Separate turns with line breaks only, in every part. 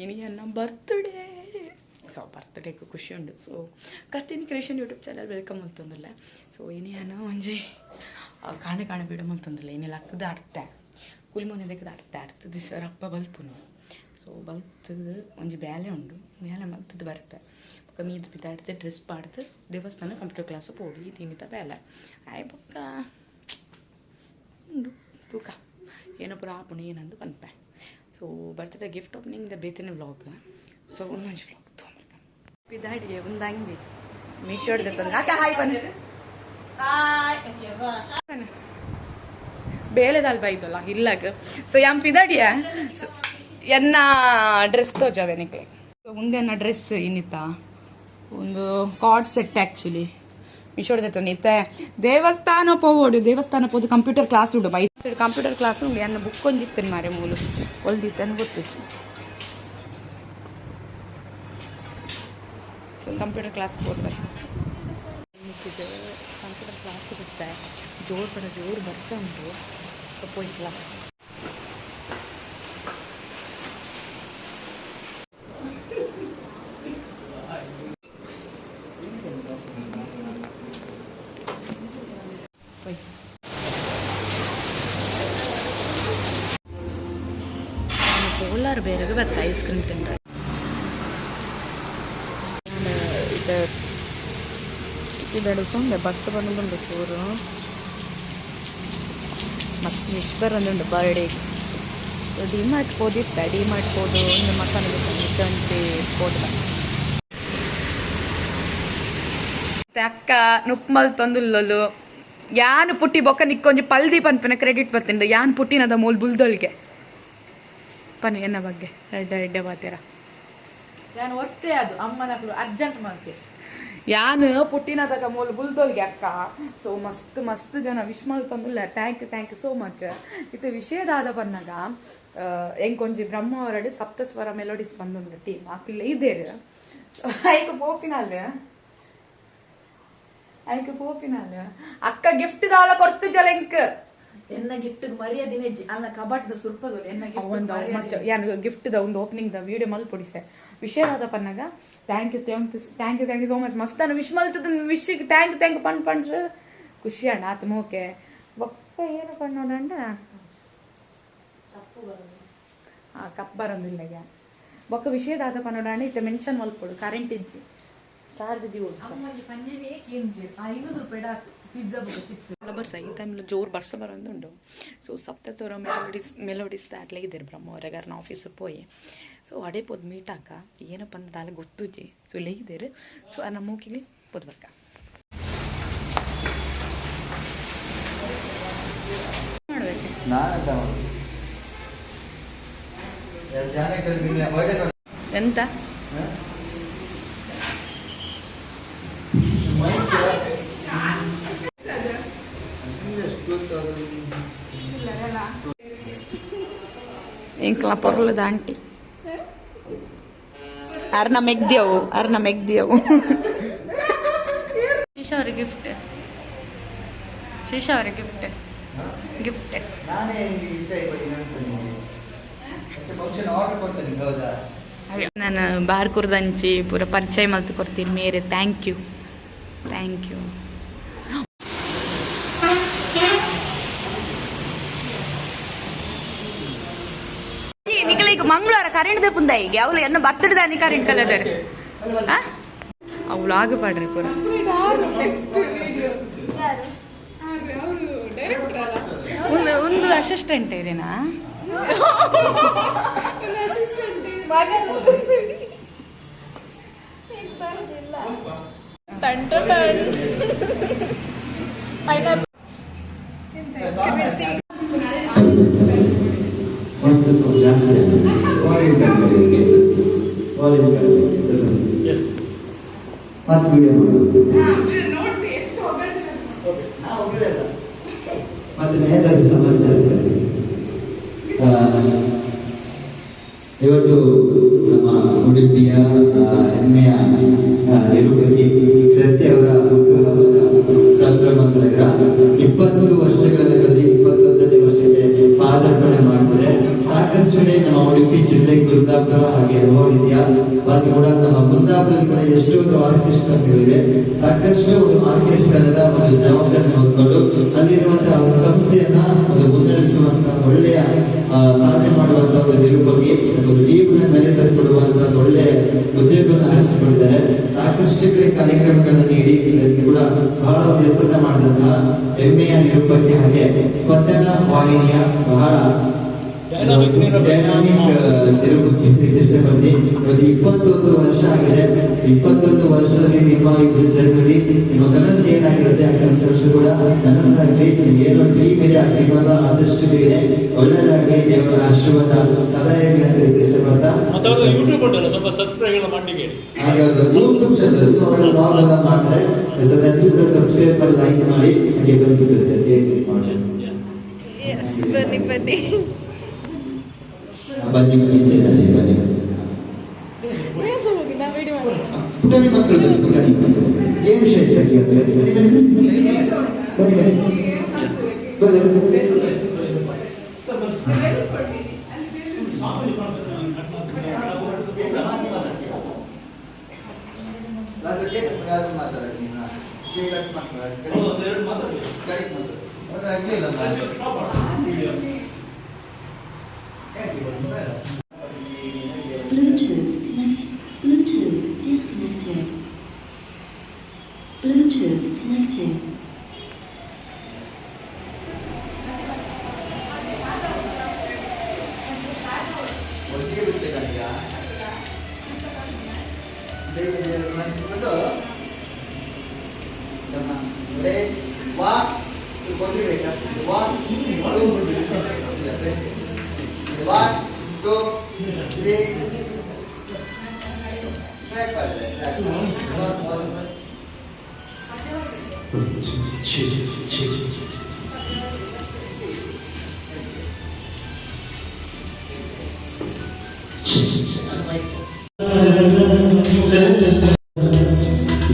ಇನಿ ಎನ್ನ ಬರ್ತ್ಡೇ. ಸೊ ಬರ್ತ್ಡೇಗೆ ಖುಷಿ ಉಂಡು. ಸೊ ಕತ್ತಿನಿ ಕ್ರಿಯೇಷನ್ ಯೂಟ್ಯೂಬ್ ಚಾನಲ್ welcome ಮಲ್ತೊಂದುಲ್ಲೆ. ಸೊ ಇನಿ ಯಾನ ಒಂಜಿ ಕಾಣೆ ಕಾಣೆ ಬಿಡು ಮಲ್ತೊಂದುಲ್ಲೆ. ಇನಿ ಲಕ್ಕದ ಅರ್ತೆ ಕುಲ್ಮೊನೆ ದೆಕ್ಕದ ಅರ್ತೆ ಅರ್ಥ ದಿವಸ ಅಪ್ಪ ಬಲ್ಪುನು. ಸೊ ಬಲ್ತದ ಒಂಜಿ ಬೇಲೆ ಉಂಡು, ಬೇಲೆ ಮಲ್ತದ ಬರ್ಪೆ. ಬೊಕ್ಕ ಮೀದ್ ಪಿದಾಡ್ದು ಡ್ರೆಸ್ ಪಾಡ್ದು ದೇವಸ್ಥಾನ ಕಂಪ್ಯೂಟರ್ ಕ್ಲಾಸ್ ಪೋಡು. ಈ ತಿಮಿತ ಬೇಲೆ ಆಯ್ ಬೊಕ್ಕ ಉಂಡು ತೂಕ ಏನೋ ಪೂರ ಆಪುಂಡು ಏನಂದು ಪನ್ಪೆ. So birthday gift opening the ಬೇತನೆ ವ್ಲಾಗ್. ಸೊ ಒಂದೊಂಜಿ ವ್ಲಾಗ್ ತೊಗೊಂಬರ್ಕ ಪಿದಾಡಿಗೆ ಒಂದು ಅಂಗಡಿ ಮೀಶೋಡ್ ತಂದು ಅಕ್ಕ ಹಾಯ್ ಬನ್ನಿ. ಬೇಲೆದಾಲ್ ಬೈದಲ್ಲ ಇಲ್ಲಾಗ. ಸೊ ಯಾಮ್ ಪಿದಾಡಿಯ ಸೊ ಎನ್ನ ಡ್ರೆಸ್ ತೋಜಾವೆ ನಿಕ್ಲೆ. ಸೊ ಮುಂದೆ ಎನ್ನ ಡ್ರೆಸ್ ಇನ್ನಿತ್ತ ಒಂದು ಕಾರ್ಡ್ ಸೆಟ್ ಆ್ಯಕ್ಚುಲಿ ಮಿಶೋಡ್ ದೆತ್ತೊಂದು. ಇತ್ತೆ ದೇವಸ್ಥಾನ ಪೋವೋಡು, ದೇವಸ್ಥಾನ ಪೋದು ಕಂಪ್ಯೂಟರ್ ಕ್ಲಾಸ್ ಉಂಡು, ಮೈಸೂರು ಕಂಪ್ಯೂಟರ್ ಕ್ಲಾಸ್ ಉಂಡು. ಎನ್ನ ಬುಕ್ ಒಂಜಿತ್ತೇನೆ ಮಾರೆ ಮೂಲು ಒಲ್ದಿತ್ತೇನೆ ಗೊತ್ತುಚ್ಚು. ಸೊ ಕಂಪ್ಯೂಟರ್ ಕ್ಲಾಸ್ ಪೋದು ಬರ ಕಂಪ್ಯೂಟರ್ ಕ್ಲಾಸ್ ಇರುತ್ತೆ. ಜೋರು ಪಡ ಜೋರು ಬರ್ಸ ಉಂಟು. ಸೊ ಪೋಯಿ ಕ್ಲಾಸ್. ಪೋಯ್ ಪೋಲಾರ್ ಬೇರೆಗೆ ಬತ್ತ ಐಸ್ ಕ್ರೀಮ್ ತಿಂದ್ರೆ. ಇದು ಇದೆರಡು ಸೊಂದೆ ಬಸ್ ಬಂದುಂಡು ಚೂರು ಮತ್ತು ವಿಶ್ ಬರೋದುಂಡು ಬರ್ಡೇ. ಡಿ ಮಾರ್ಟ್ ಪೋದಿತ್ತ, ಡಿ ಮಾರ್ಟ್ ಪೋದು ಒಂದು ಮಸಾಲೆ ಬೇಕು ಪೋದು. ಅಕ್ಕ ನುಪ್ಪು ಮಲ್ತೊಂದುಲ್ಲೊಲು. ಯಾನು ಪುಟ್ಟಿ ಬೊಕ್ಕ ನಿಕ್ಕೊಂಜಿ ಪಲ್ದಿ ಪನ್ಪನ ಕ್ರೆಡಿಟ್ ಬತ್ತಿಂಡು. ಯಾನ್ ಪುಟ್ಟಿನದ ಮೂಲ್ ಬುಲ್ದೊಲ್ಗೆ ಪನಿ ಎನ್ನ ಬಗ್ಗೆ ಎಡ್ಡೆ ಎಡ್ಡೆ ಬಾತೀರ.
ನಾನು ಒತ್ತೆ ಅದು ಅಮ್ಮನಕ್ಲು ಅರ್ಜೆಂಟ್ ಮಾಡ್ತೆ.
ಯಾನು ಪುಟ್ಟಿನದಾಗ ಮೂಲ ಬುಲ್ದೊಲ್ಗೆ ಅಕ್ಕ. ಸೊ ಮಸ್ತ್ ಮಸ್ತ್ ಜನ wish ಮಲ್ತೊಂದುಲ್ಲ. Thank you, thank you so much. ಇತ್ತೆ ವಿಷಯದಾದ ಪನ್ನಗ ಎಂಕೊಂಜಿ ಬ್ರಹ್ಮಾವರಡು ಸಪ್ತಸ್ವರ ಮೆಲೋಡಿಸ್ ಬಂದೊಂದು ಟೀಮ್ ಆಕಿಲ್ಲ ಇದೇರು. ಸೊ ಐಕ್ ಪೋಪಿನಾಲ್, ಐಕ್ ಪೋಪಿನಾಲ್. ಅಕ್ಕ ಗಿಫ್ಟ್ ದಾಲ ಕೊರ್ತು ಜಲ ಎಂಕ್.
ಎನ್ನ ಗಿಫ್ಟ್ ಮರ್ಯಾದೆ ನೆಜ್ಜಿ ಅಲ್ಲ ಕಬಾಟದ ಸುರ್ಪದೊಲು ಎನ್ನ
ಒಂದು
ಗಿಫ್ಟ್.
ಯಾನು ಗಿಫ್ಟ್ the ಒಂದು opening the video ಮಲ್ಪೊಡಿಸೆ. ವಿಷಯದಾದ Pannaga thank you, thank you, thank you, thank you so much. ಮಸ್ತ್ ನಾನು ವಿಶ್ ಮಲ್ತದ, ವಿಶ್ಗೆ thank you thank you ಪಣ್ ಪಣ್ಸ್ ಖುಷಿ ಅಣ್ಣ ಆತ ಮೋಕೆ. ಬೊಕ್ಕ ಏನು ಪಣ್ಣೋಡಂಡ ಆ ಕಪ್ ಬರೋದಿಲ್ಲ. ಈಗ ಬೊಕ್ಕ ವಿಷಯದಾದ ಪನ್ನೋಡಂಡ ಇತ್ತೆ ಮೆನ್ಷನ್ ಮಲ್ಪೊಡು. ಕರೆಂಟ್ ಇಜ್ಜಿ, ಚಾರ್ಜ್ ದಿವೋಡು.
ಅಮ್ಮಂಜಿ ಪಂಜಿನೇ ಕೇಂದ್ರ 500 ರೂಪಾಯಿ ಆತು ಪಿಜ್ಜಾ ಬೊಕ್ಕ ಚಿಪ್ಸ್.
ಬರ್ಸ ಈ ಟೈಮ್ ಜೋರು ಬರ್ಸ ಬರೋದುಂಡು. ಸೊ ಸಪ್ತಸ್ವರ ಮೆಲೋಡಿಸ್ ಮೆಲೋಡಿಸ್ ದಾಟ್ಲೆ ಇದ್ದೀರಿ ಬ್ರಹ್ಮವರಗಾರನ ಆಫೀಸ್ ಪೋಯಿ. ಸೊ ಅಡೆ ಪೋದು ಮೀಟ್ ಹಾಕ ಏನಪ್ಪ ಅಂದ ದಾಲ ಗೊತ್ತುಜಿ. ಸೊ ಇಲ್ಲೇ ಇದ್ದೀರಿ. ಸೊ ನಮ್ಮ ಮೂಕಿಗೆ ಪೋದು ಬರ್ಕ ಮಾಡ್ಬೇಕು.
ನಾನೆಂತ ಮಾಡುದು? ಎರಡು ಜನ ಕರೆದಿದ್ದೀನಿ, ಬರ್ಡೇ ನೋಡಿ.
ಎಂತ?
ಹ? ಮೈಕ್ ಎಷ್ಟು ಹೊತ್ತು ಅದು?
ಎಂಕ್ಲ ಪೊರ್ಲದ ಆಂಟಿ ಅರ್ನ ಮೆಗ್ದಿಯವು, ಅರ್ನ ಮೆಗ್ದಿಯವು. ಶೀಶಾ ಅವ್ರಿಗೆ ಗಿಫ್ಟ್, ಶೀಶಾ ಅವ್ರಿಗೆ ಗಿಫ್ಟ್.
ಹ?
ಗಿಫ್ಟ್.
ನಾನೇ ಇಷ್ಟ ಆಯ್ತು ಅಂತ ನಿಮಗೆ ಅಷ್ಟೇ ಫಂಕ್ಷನ್ ಆರ್ಡರ್ ಕೊಡ್ತೇನೆ, ಹೌದಾ?
ನಾನು ಬಾರ್ಕುರ್ದಂಚಿ ಪೂರ ಪರಿಚಯ ಮಲ್ತು ಕೊಡ್ತೀನಿ ಮೇರೆ. Thank you, thank you. ನಿಕಲ ಈಗ ಮಂಗಳವಾರ ಕರೆಂಟ್ ದೆಪ್ಪುಂದ ಈಗ ಅವಳು ಎನ್ನ ಬರ್ತಡದಾನಿ ಕರೆಂಟ್ ಕಲದರ್ ಅವು ಆಗ ಪಾಡ್ರಿ ಪೂರ. ಒಂದು ಒಂದು ಅಸಿಸ್ಟೆಂಟ್ ಇದೇನಾ?
ಒಂದು ಸ್ವಲ್ಪ ಜಾಸ್ತಿ ಮತ್ತೆ ವಿಡಿಯೋ ಮಾಡೋದು ನಾವು ಹೋಗೋದಿಲ್ಲ. ಮತ್ತೆ ನೇತಾಜಿ ಸಮಸ್ಯೆ ಆಗ್ತದೆ. ಇವತ್ತು ನಮ್ಮ ಉಡುಪಿಯ ಹೆಮ್ಮೆಯ ನಿರೂಪಕಿ ಶ್ರದ್ಧೆ ಅವರ ಹುಟ್ಟುಹಬ್ಬದ ಸಂಭ್ರಮ ಸಡಗರ. 20 ವರ್ಷಗಳಲ್ಲಿ 21ನೇ ವರ್ಷಕ್ಕೆ ಪಾದಾರ್ಪಣೆ ಮಾಡ್ತಾರೆ. ಸಾಕಷ್ಟು ಕಡೆ ನಮ್ಮ ಉಡುಪಿ ಜಿಲ್ಲೆ ಕುಂದಾಪುರ ಕುಂದಾಪುರ ಹಾಗೆ ಅನುಭವ ಬಾಕಿ ಕೂಡ ನಮ್ಮ ಕುಂದಾಪುರದಲ್ಲಿ ಕೂಡ ಎಷ್ಟೊಂದು ಆರ್ಕೆಸ್ಟ್ರಾಗಳಿವೆ. ಸಾಕಷ್ಟು ಒಂದು ಆರ್ಕೆಸ್ಟ್ರಾದ ಒಂದು ಜವಾಬ್ದಾರಿ ಹೊಂದ್ಕೊಂಡು ಅಲ್ಲಿರುವಂತಹ ಒಂದು ಸಂಸ್ಥೆಯನ್ನ ಒಂದು ಮುನ್ನಡೆಸುವಂತಹ ಒಳ್ಳೆಯ ಸಾಧನೆ ಮಾಡುವಂತಹ ಒಂದು ನಿರೂಪಕಿ, ಒಂದು ಟೀಮ್ನ ಮೇಲೆ ತಂದುಕೊಡುವಂತಹ ಒಳ್ಳೆಯ ಉದ್ಯೋಗವನ್ನು ಆರಿಸಿಕೊಂಡಿದ್ದಾರೆ. ಸಾಕಷ್ಟು ಕಡೆ ಕಾರ್ಯಕ್ರಮಗಳನ್ನು ನೀಡಿ ಇದಕ್ಕೆ ಕೂಡ ಬಹಳ ಒಂದು ಯತ್ನ ಮಾಡಿದಂತಹ ಹೆಮ್ಮೆಯ ನಿರೂಪಕಿ ಹಾಗೆ ಸ್ಪಂದನ ವಾಹಿನಿಯ ಬಹಳ ಡೈನಾಮಿಕ್ ನಿರೂಪಕಿ ಇಷ್ಟಪಡ್ತೀನಿ. ಇವತ್ತು 21 ವರ್ಷ ಆಗಿದೆ. 21 ವರ್ಷದಲ್ಲಿ ನಿಮ್ಮ ಈ ಜರ್ನಿ, ನಿಮ್ಮ ಕನಸು ಏನಾಗಿರುತ್ತೆ ಆ ಕನಸು ಕೂಡ ನನಸಾಗ್ಲಿ. ನಿಮ್ಗೆ ಏನೋ ಡ್ರೀಮ್ ಇದೆ, ಆ ಡ್ರೀಮ್ ಎಲ್ಲ ಆದಷ್ಟು ಬೇಗ ಒಳ್ಳೇದಾಗ್ಲಿ, ದೇವರ ಆಶೀರ್ವಾದ ಸದಾ ಇರಲಿ ಅಂತ ಇಷ್ಟಪಡ್ತಾ.
ಯೂಟ್ಯೂಬ್ ಉಂಟಲ್ಲ, ಸ್ವಲ್ಪ ಸಬ್ಸ್ಕ್ರೈಬ್ ಎಲ್ಲ ಮಾಡ್ಲಿಕ್ಕೆ ಹೇಳಿ.
ಹಾಗೆ ಅವರು ಯೂಟ್ಯೂಬ್ ಚಾನಲ್ ಒಳ್ಳೆ ಲಾಗ್ ಎಲ್ಲ ಮಾಡ್ತಾರೆ. ನೀವು ಕೂಡ ಸಬ್ಸ್ಕ್ರೈಬ್ ಮಾಡಿ, ಲೈಕ್ ಮಾಡಿ, ಹಾಗೆ ಬೆಲ್ ಕ್ಲಿಕ್ ಮಾಡಿ.
ಬನ್ನಿ ಬನ್ನಿ
ಬನ್ನಿ ಬನ್ನಿ ಬನ್ನಿ ಬನ್ನಿ. ಪುಟಾಣಿ ಮಕ್ಕಳು ಬನ್ನಿ, ಪುಟಾಣಿ ಮಕ್ಕಳು. ಏನ್ ವಿಷಯ ಇತ್ತು ಇವತ್ತು? ಬನ್ನಿ ಬನ್ನಿ ಬನ್ನಿ ಬನ್ನಿ ಬನ್ನಿ ಬನ್ನಿ.
Bluetooth connect. Bluetooth disconnected. Bluetooth connected.
ಒಟ್ಟಿಗೆ ಬಿಡ್ಬೇಕಾ? One, two, three.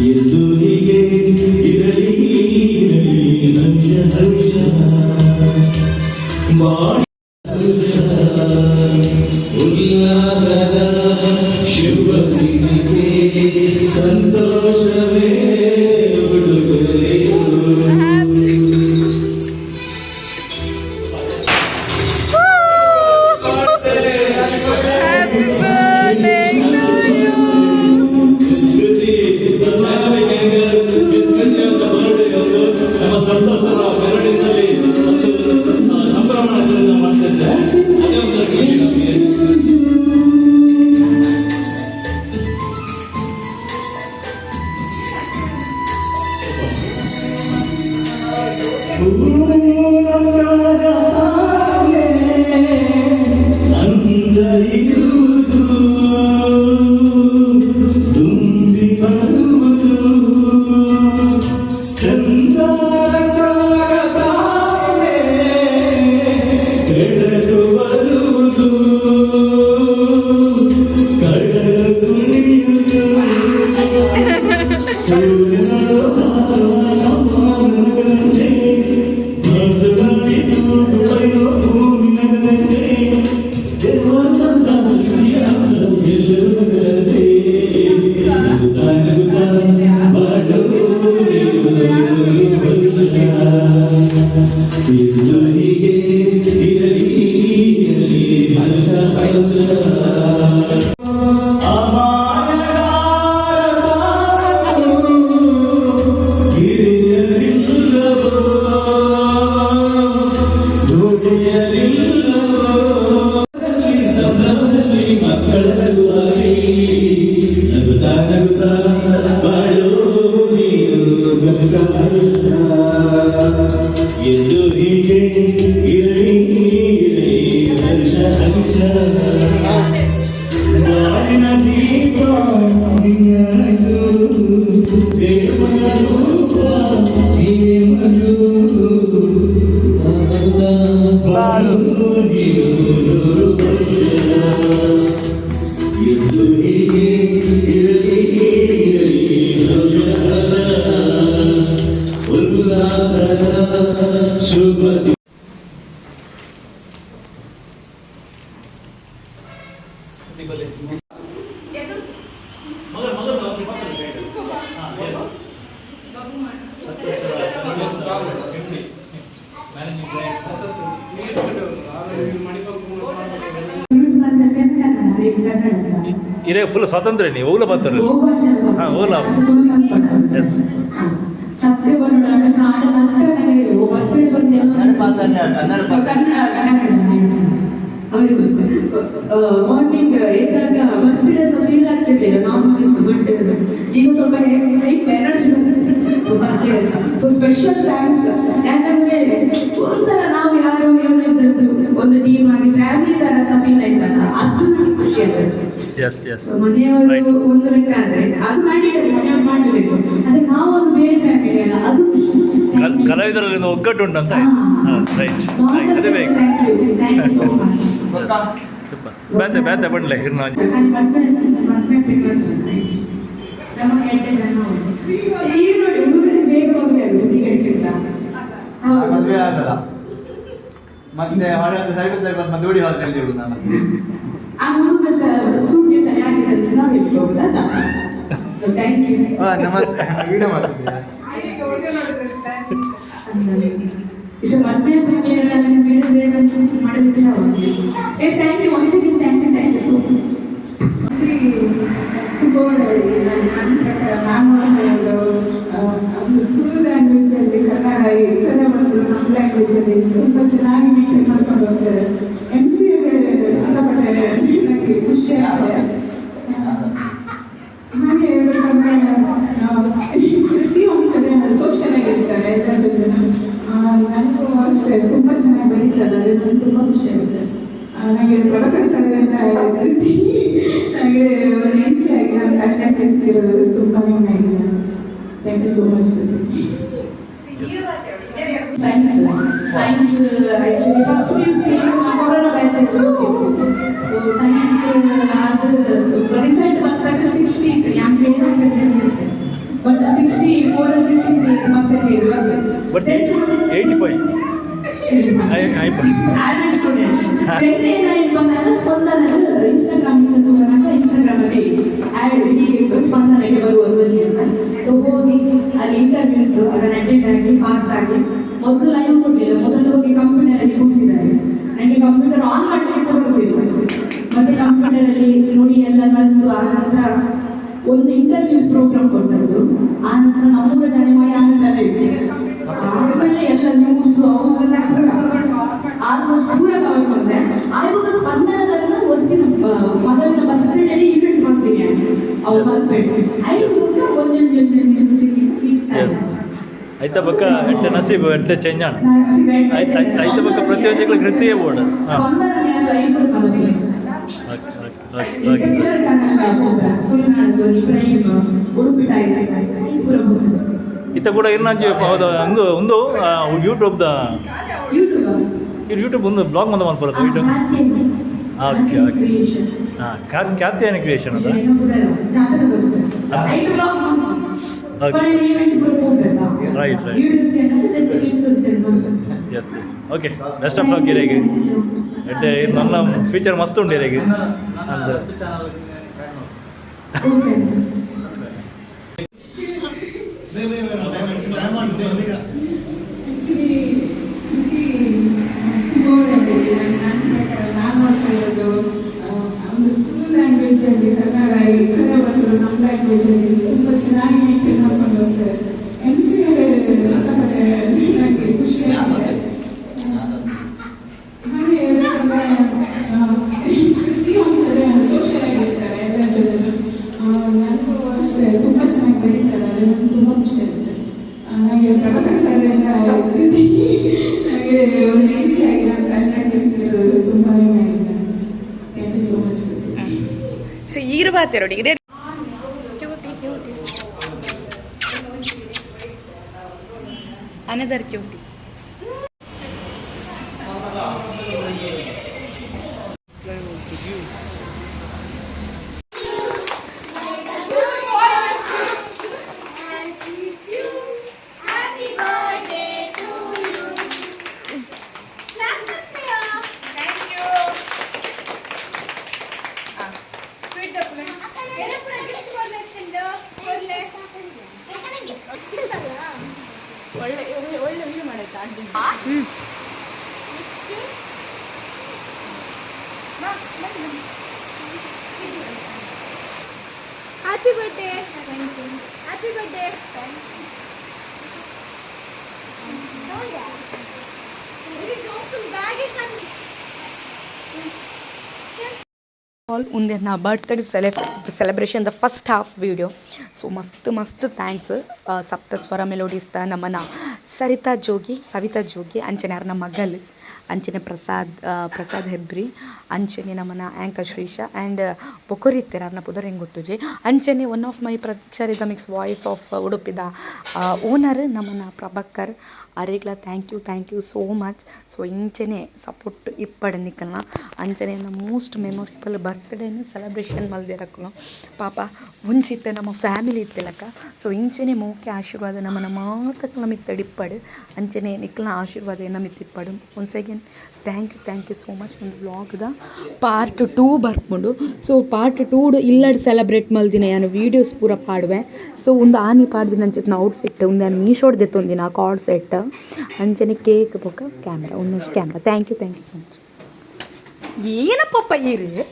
ಎಂದು ಹೀಗೆ ಇರಲಿ ಇರಲಿ ಹರ್ಷ ಹರ್ಷ ಬಾಳಿ ಉಲ್ಲಾಸದ ಶುಭ ದಿನಕ್ಕೆ ಸಂತೋಷವೇ ಉಡುಗೊರೆಯು.
Happy birthday to you.
Kriti, ನಮ್ಮ ಸಂತೋಷದ ಮೆರವಣಿಗೆಯಲ್ಲಿ ಒಂದು ಸಂಭ್ರಮ ಆಚರಣೆ ಮಾಡ್ತಿದ್ದೆ. ಅದೇ ಒಂಥರ ಖುಷಿ ನಮಗೆ. ಅಂಜರಿಯುವುದು ತುಂಬಿ ಬರುವುದು ಚಂದ್ರನ ಕಾಗದಾನೆ ಬೆಳಕು ಬರುವುದು ಕಡಲು ಕುಣಿಯುವುದು ಸೂರ್ಯನ ಭೂಮಿ ನಗದಂತೆ ದೇವತಂತ ಸೃಷ್ಟಿಯ ಗೆಲ್ಲುವುದಂತೆ ನಗುತ್ತಾ ನಗುತ್ತಾ ಬಾಳು ಎಂದು ಹೀಗೆ ಇರಲಿ ಇರಲಿ ಹರ್ಷ ಹರ್ಷ. ಅಮಾಯಗಾರ ತಾನು ಗಿರಿಯಲಿಲ್ಲವೋ ದುಡಿಯಲಿಲ್ಲವೋ ಸಂಭ್ರಮದಲ್ಲಿ ಮಕ್ಕಳ ನಗುವಾಗಿ ನಗುತ್ತಾ ನಗುತ್ತಾ ಬಾಳು ನೀನು ಹರ್ಷ ಹರ್ಷ. ಎಂದು ಹೀಗೆ ಇರಲಿ ಇರಲಿ ಹರ್ಷ ಹರ್ಷ. ಬಾಳಿನ ದೀಪ ನೀನಾಯ್ತು, ದೇವರ ರೂಪ ನೀನೇ ಮಗು. ನಗುತ್ತಾ ಬಾಳು ನೀನು ನೂರು ವರ್ಷ. ಎಂದು ಹೀಗೆ ಇರಲಿ ಇರಲಿ ಹರ್ಷ ಹರ್ಷ. ಉಲ್ಲಾಸದ ಶುಭ
ಬನ್ನಿ.
ಮಗ ಮಗ ಹಾಂ S managing ಇರೇ ಫುಲ್ ಸ್ವಾತಂತ್ರ್ಯ ನೀವು ಓಲ ಬರ್ತಾರೆ. ಹಾಂ, ಓಲ. ಎಸ್.
ಮಾರ್ನಿಂಗ್ ಎದ್ದಾಗ ಬರ್ತ್ಡೇ ಅಂತ ಫೀಲ್ ಆಗ್ತಿರ್ಲಿಲ್ಲ, ನಾರ್ಮಲ್ ಇತ್ತು. ಬಟ್ ಈಗ ಸ್ವಲ್ಪ ಲೈಫ್ ಎನರ್ಜಿ ಬರ್ತಾ ಅಂತ. So special thanks, ಯಾಕಂದ್ರೆ ಒಂಥರ ನಾವು ಯಾರು ಏನು ಇದ್ದದ್ದು ಒಂದು ಟೀಮ್ ಆಗಿ ಫ್ಯಾಮಿಲಿ ತರ ಅಂತ ಫೀಲ್ ಆಯ್ತಲ್ಲ, ಅದು ನನಗೆ ಖುಷಿ ಆಗುತ್ತೆ.
ಎಸ್ ಎಸ್
ಮನೆಯವರು ಒಂದು ಲೆಕ್ಕ ಅಂದ್ರೆ ಅದು ಮಾಡಿದ್ದಾರೆ, ಮನೆಯವರು ಮಾಡಬೇಕು. ಆದ್ರೆ ನಾವೊಂದು ಬೇರೆ ಫ್ಯಾಮಿಲಿ ಅಲ್ಲ, ಅದು ಖುಷಿ.
ಕಲಾವಿದರಲ್ಲಿ ಒಂದು ಒಗ್ಗಟ್ಟು ಉಂಟಂತ. ಹಾಂ, ರೈಟ್, ಅದೇ ಬೇಕು.
Thank you, thank you so much.
Super. ಬೇತೆ ಬೇತೆ ಬಂಡ್ಲೆ ಇರ್ನ.
ಈಗ ನೋಡಿ, ಹುಡುಗರಿಗೆ ಬೇಗ ಮದುವೆ ಆಗುದು ಹುಡುಗಿಯರಿಗಿಂತ. ಹೌದು.
ಮದುವೆ ಆಗಲ್ಲ, ಮತ್ತೆ ಹೊಳೆ ಸೈಡ್ ಮತ್ತೆ ಓಡಿ ಹೋದ್ರೆ ನೀವು ನಾನು.
ಆ ಹುಡುಗ ಸೂಟ್ ಸರಿ ಆಗಿದೆ ಅಂತ ನಾವು ಹೇಳ್ಕೋಬಹುದು ಅಲ್ಲ. So thank you.
ಹಾ, ನಮಸ್ತೆ. ವಿಡಿಯೋ ಮಾಡ್ತಿದ್ದೀರಾ?
ಸೊ ಮದುವೆ ಬೇರೆ ಬೇರೆ ಮಾಡೋದು ಇಚ್ಛೆ. ಏ, thank you once again, thank you, thank you so much.
ನನ್ನ ಪ್ರಕಾರ ಮ್ಯಾಮ್ ಅವರು ತುಳು ಲ್ಯಾಂಗ್ವೇಜಲ್ಲಿ, ಕನ್ನಡ ಈ ಕಡೆ ಬಂದರು ನಮ್ಮ ಲ್ಯಾಂಗ್ವೇಜಲ್ಲಿ ತುಂಬ ಚೆನ್ನಾಗಿ ಮೇಂಟೈನ್ ಮಾಡ್ಕೊಂಡು ಹೋಗ್ತಾರೆ. ಎಮ್ ಸಿ ಸಿಕ್ಕಾಪಟ್ಟೆ ನನಗೆ ಖುಷಿ ಆಗಿದೆ. ಹಾಗೆ ಹೇಳ್ಬೇಕಂದ್ರೆ ಪ್ರತಿಯೊಂದು ಕಡೆ ಸೋಷಿಯಲ್ ಆಗಿರ್ತಾರೆ ಎಲ್ಲರ ಜೊತೆ. ನನಗೂ ಅಷ್ಟೇ, ತುಂಬ ಚೆನ್ನಾಗಿ ಬೆಳೀತಾರೆ, ಅದೇ ನನಗೆ ತುಂಬ ಖುಷಿ ಆಗುತ್ತೆ. ನನಗೆ ಪ್ರಭಾಕರ್ ಸರ್ ಕೃತಿ ನನಗೆ ಒಂದು ಎನ್ ಸಿ ಆಗಿ ನನ್ನ ಕಷ್ಟಕ್ಕೆ ಸಿಕ್ಕಿರೋದು ತುಂಬ ಹೆಮ್ಮೆ ಆಗಿದೆ. Thank you so much Kriti.
Science actually first PUC corona batch. Science ಅದು ರಿಸಲ್ಟ್ ಬಂದಾಗ 60 ಇತ್ತು. ಯಾಕೆ ಏನಾಗ್ತದೆ, ಬಟ್ 64, 63 ಪರ್ಸೆಂಟೇಜ್ ಬಂತು.
But 85 I I
average students. Tenth ಏನಾಯ್ತು ಬಂದಾಗ ಸ್ಪಂದನ ಇನ್ಸ್ಟಾಗ್ರಾಮ್ ಬಂದಾಗ ಇನ್ಸ್ಟಾಗ್ರಾಮ್ ಅಲ್ಲಿ ಆ್ಯಡ್ ಹೀಗೆ ಇತ್ತು, ಸ್ಪಂದನಕ್ಕೆ ಬರುವರು ಬನ್ನಿ ಅಂತ. ಸೊ ಹೋಗಿ ಅಲ್ಲಿ ಇಂಟರ್ವ್ಯೂ ಇತ್ತು, ಅದನ್ನು ಅಟೆಂಡ್ ಆಗಿ ಪಾಸ್ ಆಗಿ, ಮೊದಲು ಲೈವ್ ಕೊಡಲಿಲ್ಲ, ಮೊದಲು ಹೋಗಿ ಕಂಪ್ಯೂಟರ್ ಅಲ್ಲಿ ಕೂರಿಸಿದ್ದಾರೆ. ನನಗೆ ಕಂಪ್ಯೂಟರ್ ಆನ್ ಮಾಡಲಿಕ್ಕೆ ಸಹ ಬರುವುದಿಲ್ಲ. ಮತ್ತೆ ಕಂಪ್ಯೂಟರ್ ಅಲ್ಲಿ ನೋಡಿ ಎಲ್ಲ ಕಲಿತು, ಆ ನಂತರ ಒಂದು ಇಂಟರ್ವ್ಯೂ ಪ್ರೋಗ್ರಾಮ್ ಕೊಟ್ಟದ್ದು. ಆ ನಂತರ ನಮ್ಮೂರ ಜನ ಮಾಡಿ ಆ ನಂತರ ಲೈವ್ ಆಮೇಲೆ ಎಲ್ಲ ನ್ಯೂಸ್ ಆಲ್ಮೋಸ್ಟ್ ಪೂರ ಕವರ್ ಮಾಡಿದೆ. ಆವಾಗ ಸ್ಪಂದನದನ್ನು ಒತ್ತಿನ ಮೊದಲಿನ ಬರ್ತ್ಡೇ ಇವೆಂಟ್ ಮಾಡ್ತೀನಿ ಅವ್ರು ಮಲ್ಪೆಟ್ಟು ಐದು ಒಂದೊಂದು.
ಎಸ್, ಐತ ಬಕ್ಕ ಎಡ್ಡೆ ನಸೀಬ್, ಎಡ್ಡೆ ಚೇಂಜ್ ಆಣ. ಆಯ್ತು ಆಯ್ತು, ಐತ ಬಕ್ಕ ಪ್ರತಿಯೊಂದು ಕೃತಿಯೇ ಬೋರ್ಡ್. ಹಾಂ.
ಸ್ಪಂದನ life.
Okay okay okay.
Tulunadu prime Udupi tiles ಪೂರ.
ಇತ್ತ ಕೂಡ ಇರ್ನಂಜಿ ಹೌದು, ಒಂದು ಒಂದು ಯೂಟ್ಯೂಬ್ದ.
ಯೂಟ್ಯೂಬ್.
ಇವ್ರು ಯೂಟ್ಯೂಬ್ ಒಂದು ಬ್ಲಾಗ್ ಬಂದ ಮಲ್ಪರದು YouTube. Okay okay. ಹಾಂ, ಖ್ಯಾತಿಯಾನ ಕ್ರಿಯೇಷನ್ ಅದ. Right. Yes yes, okay, best of luck ಇರೇಗೆ. ಎಡ್ಡೆ ನನ್ನ ಫ್ಯೂಚರ್ ಮಸ್ತ್ ಉಂಟು ಇರೇಗೆ ಅಂದ.
ಆ್ಯಕ್ಚುಲಿ ಕೃತಿ ನನ್ನ ಪ್ರಕಾರ ನಾನು ನೋಡ್ತಾ ಇರೋದು ಒಂದು ತುಳು ಲ್ಯಾಂಗ್ವೇಜಲ್ಲಿ, ಕನ್ನಡ ಈ ಕಡೆ ಬಂದರು ನಮ್ಮ ಲ್ಯಾಂಗ್ವೇಜಲ್ಲಿ ತುಂಬ ಚೆನ್ನಾಗಿ ಮೇಂಟೈನ್ ಮಾಡ್ಕೊಂಡು ಹೋಗ್ತಾರೆ. ಎಮ್ ಸಿ ಸಿಕ್ಕಾಪಟ್ಟೆ ನನಗೆ ಖುಷಿ ಆಗಿದೆ. ಹಾಗೆ ಹೇಳ್ಬೇಕಂದ್ರೆ ಪ್ರತಿಯೊಂದು ಕಡೆ ಸೋಷಿಯಲ್ ಆಗಿರ್ತಾರೆ ಎಲ್ಲರ ಜೊತೆ. ನನಗೂ ಅಷ್ಟೇ, ತುಂಬ ಚೆನ್ನಾಗಿ ಬೆಳೀತಾರೆ, ಅದೇ ನನಗೆ ತುಂಬ ಖುಷಿ ಆಗುತ್ತೆ. ನನಗೆ ಪ್ರಭಾಕರ್ ಸರ್ ಕೃತಿ ನನಗೆ ಒಂದು ಎನ್ ಸಿ ಆಗಿ ನನ್ನ ಕಷ್ಟಕ್ಕೆ ಸಿಕ್ಕಿರೋದು ತುಂಬ ಹೆಮ್ಮೆ ಆಗಿದೆ. Thank you so much Kriti.
So ಈರು ಬಾತೆರೋಡಿ ಇದೇ cutie cutie, another cutie.
Happy birthday to you.
Thank you. ಒಳ್ಳೆ ಒಳ್ಳೆ ಒಳ್ಳೆ ವಿಡಿಯೋ ಮಾಡಾಯ್ತಾ?
Happy birthday. Happy birthday. Very joyful bag.
All ಉಂದೆನ್ನ birthday celebration the first half video. So ಮಸ್ತ್ ಮಸ್ತ್ thanks Saptaswara ಮೆಲೋಡಿಸ್ತ ನಮ್ಮನ ಸರಿತಾ ಜೋಗಿ, ಸವಿತಾ ಜೋಗಿ, ಅಂಚನೆ ಅರ್ನ ಮಗಲ್ ಅಂಚನೆ ಪ್ರಸಾದ್, ಪ್ರಸಾದ್ ಹೆಬ್ರಿ, ಅಂಚನೆ ನಮ್ಮನ ಆ್ಯಂಕರ್ ಶ್ರೀಶಾ ಆ್ಯಂಡ್ ಬೊಕೊರಿತ್ತೆರ್, ಅರ್ನ ಪುದರ್ ಹೆಂಗೆ ಗೊತ್ತುಜಿ. ಅಂಚನೆ one of my Pratiksha Rhythmix voice of ಉಡುಪಿದ ಓನರ್ ನಮ್ಮನ ಪ್ರಭಾಕರ್ ಅರೆಗ್ಲ thank you, thank you so much. So ಇಂಚನೆ ಸಪೋರ್ಟ್ ಇಪ್ಪಡ್ ನಿಕಲ್ನ. ಅಂಚನೆ ಮೋಸ್ಟ್ ಮೆಮೊರೇಬಲ್ ಬರ್ತ್ಡೇನ ಸೆಲೆಬ್ರೇಷನ್ ಮಲ್ದಿರಕ್ಕುಲು ಪಾಪ ಒಂಜಿತ್ತೆ ನಮ್ಮ ಫ್ಯಾಮಿಲಿ ಇತ್ತಿಲಕ್ಕ. ಸೊ ಇಂಚನೆ ಮೋಕೆ ಆಶೀರ್ವಾದ ನಮ್ಮನ ಮಾತಕ್ಲ ಮಿತ್ತಡ್ ಇಪ್ಪಡ್. ಅಂಚನೆ ನಿಕ್ಲ್ನ ಆಶೀರ್ವಾದ ಎನ್ನ ಮಿತ್ತ್ ಇಪ್ಪಡ್. Once again thank you, thank you so much. ಒಂದು ವ್ಲಾಗ್ದ ಪಾರ್ಟ್ ಟೂ ಬರ್ಪುಂಡು. ಸೊ ಪಾರ್ಟ್ ಟೂಡ್ ಇಲ್ಲಡ್ ಸೆಲೆಬ್ರೇಟ್ ಮಲ್ದಿನ ಯಾನ್ ವೀಡಿಯೋಸ್ ಪೂರ ಪಾಡುವೆ. ಸೊ ಒಂದು ಆನಿ ಪಾಡ್ದಿನ ಅಂಚಿತ್ತಿನ ಔಟ್ಫಿಟ್ ಉಂದು ಯಾನ್ ಮೀಶೋಡ್ ದೆತ್ತೊಂದಿನ ಕಾರ್ಡ್ ಸೆಟ್, ಅಂಚನೆ ಕೇಕ್ ಬೊಕ್ಕ ಕ್ಯಾಮ್ರಾ, ಒಂದೊಂಜಿ camera. Thank you, thank you so much. ಏನಪ್ಪಪ್ಪ ಈರು?